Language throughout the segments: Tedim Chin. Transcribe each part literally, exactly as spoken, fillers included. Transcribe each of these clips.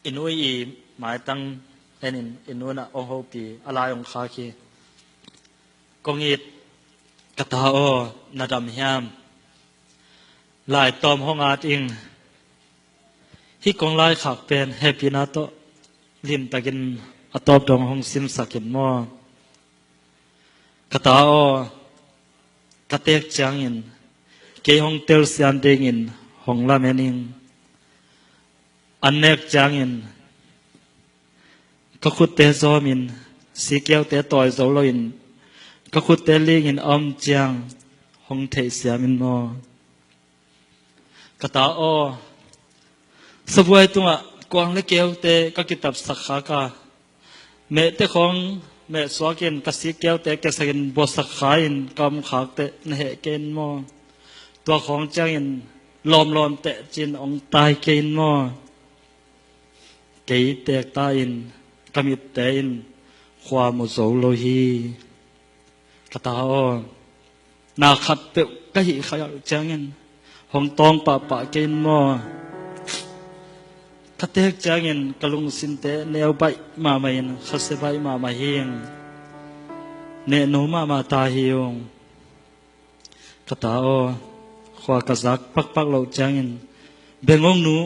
I nu i maitang en in, i nu in ah hong hopih a, lai hong khak hi. Kong it, ka ta aw, na dam hiam? Lai tawm hong at ing. Hih kong lai khak pen hehpihna tawh limtakin a tawp dong hong simsak in maw. Ka ta aw, ka teek ciangin kei hong telsiam dingin hong lamen ing. An nek ciangin ka khutte zawmin, sikeute tawi zo loin ka khutte lingin a om ciang hong theihsiam in maw. Ka ta aw, sabuai tungah kuang le keute ka kitapsak khak a, mehte khawng mehsuakin ka sikeute kiasakin buasak kha-in ka om khak teh na heh kei in maw. Tua khawng ciangin lawmlawm teh cin hong tai kei in maw. Kei teek ta in ka mitte in khua mu zo lo hi. Ka ta aw, na khat peuh ka hih kha ciangin hong tawng pahpah kei in maw. Ka teek ciangin ka lungsimte neu baih mahmah in, khasia baih mahmah hi. Nehno mahmah ta hi ung. Ka ta aw, khua ka zak pakpak loh ciangin bengong nu,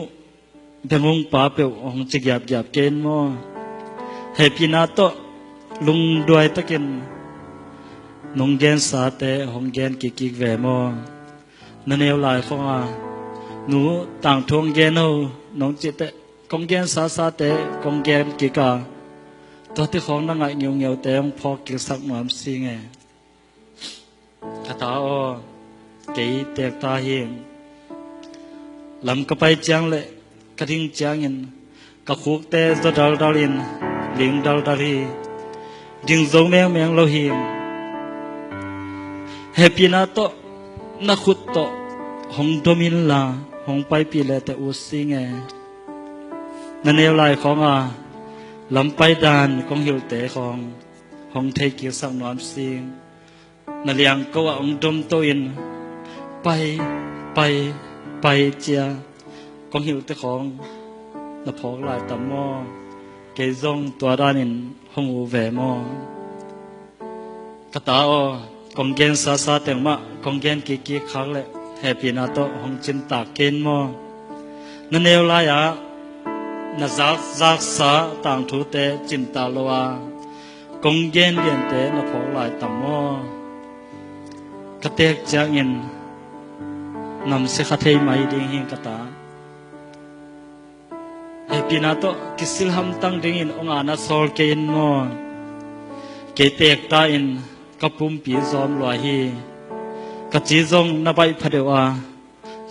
bengong pa peuh hong ci giapgiap kei in maw. Hehpihna tawh lungduai takin nong gensate hong gen kikkik ve maw. Na neu lai khawng a, nu, tangthu hong gen o, nong cih teh kong gensasate kong gen kik a, tuate khawng na ngaih ngeungeute hong phawk kiksak nuam sing e. Ka ta aw, kei teek ta hi. Lam ka pai ciang le ka ding ciangin ka khukte zaw daldal in ling daldal hi. Ding zo mengmeng lo hi. Hehpihna tawh na khut tawh hong dom inla, hong paipih le teh ut sing e. Na neu lai khawng a, lam pai dan kong hilhte khawng hong thei kiksak nuam sing. Na liangko ah hong domto in, pai, pai, pai cia kong hilhte khawng na phawk lai tam maw. Kei zong tua danin hong uh ve maw. Ka ta aw, kong gensasa teng mah kong gen kikkik khak leh hehpihna tawh hong cimtak kei in maw. Na neu lai-ah na zakzaksa tangthute cimtak lo a, kong genliante na phawk lai tam maw. Ka teek ciangin namsia kha thei mai ding hi ka ta. Hehpihna tawh kisil hamtang dingin hong ana sawl kei in maw. Kei teek ta in ka pumpi zawm lua hi. Ka ci zong na baih phadeuh a,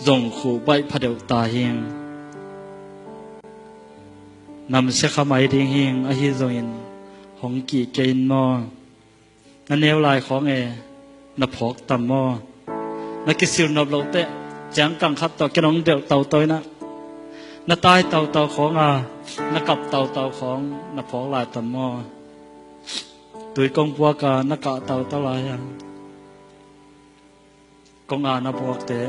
zong khuh baih phadeuh ta hi. Namsia kha mai ding hi, ahi zongin hong kih kei in maw. Na neu lai khawng e, na phawk tam maw. Na kisil nop loh teh ciangkang khat tawh ken hong delh toto in ah, na tai toto khawng a, na kap toto khawng na phawk lai tam maw. Tui kong puak a, na kah toto lai a, kong ana buakte,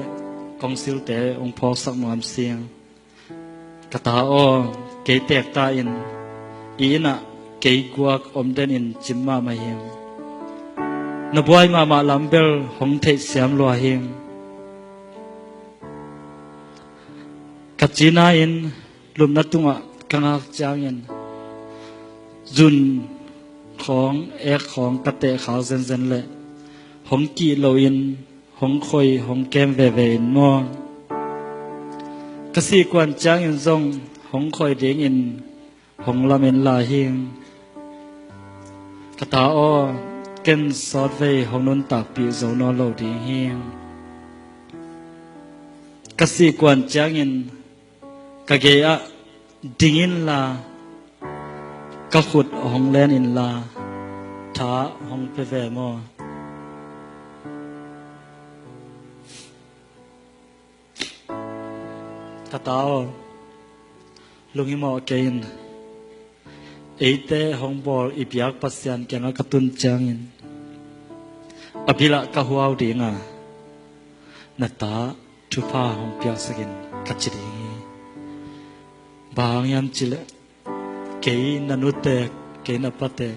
kong silte hong phawksak nuam sing. Ka ta aw, kei teek ta in, i inn ah kei guak om den in cim mahmah hi. Na buai mahmah lam bel hong theihsiam lua hi. Ka cina in lupna tungah ka ngak ciangin zun khawng, ek khawng ka teh khak zenzen leh hong kih loin hong khoi, hong kem veve in maw. Ka sih kuan ciangin zong hong khoi dingin hong lamen lai hi. Ka ta aw, ken sawtvei hong nuntakpih zo nawn lo ding hi. Ka sih kuan ciangin ka gei ah ding inla, ka khut hong len inla, tha hong pia ve maw. Ka ta aw, lunghimawh kei in. Eite hong bawl i biak Pasian kiangah ka tun ciangin a bilah ka huau ding a, na ta thupha hong piaksak in ka ci ding hi. Bang hiam cih leh kei na nute, kei na pate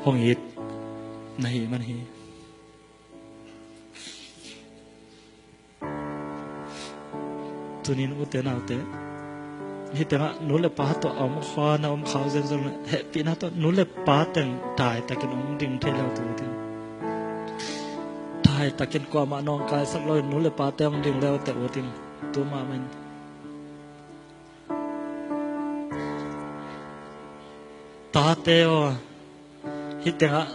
hong it na hih man hi. Tunin ute naute, hih tengah nu le pa tawh a om khawm, a om khak zenzen le hehpihna tawh nu le pa teng daitakin hong ding thei le uh teh, u ding. Daitakin kuamah nawngkaisak loin nu le pa teng hong ding le uh teh, u ding. Tu mahmah in. Tate aw, hih tengah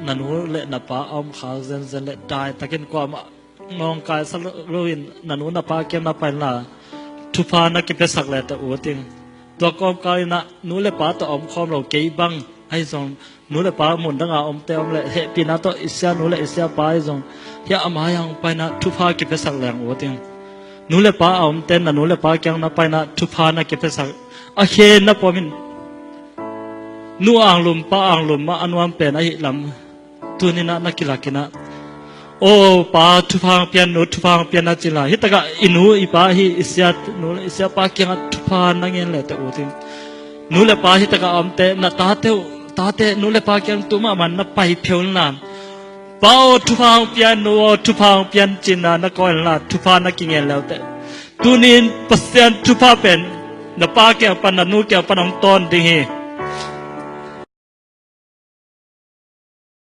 na nu le na pa a om khak zenzen le daitakin kuamah nawngkaisak loin na nu na pa kiang na pai inla, thupha na kipiasak le teh, u ding. Tua kawmkal inah nu le pa tawh a om khawm lo kei bang ahi zong, nu le pa mun danga omte om le hehpihna tawh i sia nu le i sia pa ahi zong, hiah a mai-ah hong pai inah thupha kipiasak leng, u ding. Nu le pa a omte na nu le pa kiang na pai inah thupha na kipiasak. A khen na pom in, nu anglum pa anglum mah a nuam pen ahih lam. Tuninah na kilakinah, "O pa, thupha hong pia in, nu, thupha hong pia in," na ci inla, hih takah i nu i pa, hih i sia nu le i sia pa kiangah thupha na ngen le teh, u ding. Nu le pa hih takah a omte, na tate uh, tate, nu le pa kiang tu mahmah na pai pheu inla, "Pa aw, thupha hong pia in, nu aw, thupha hong pia in," ci-in na kawk inla, thupha na kingen le uh teh. Tunin Pasian thupha pen na pa kiang pan, na nu kiang pan hong tawn ding hi.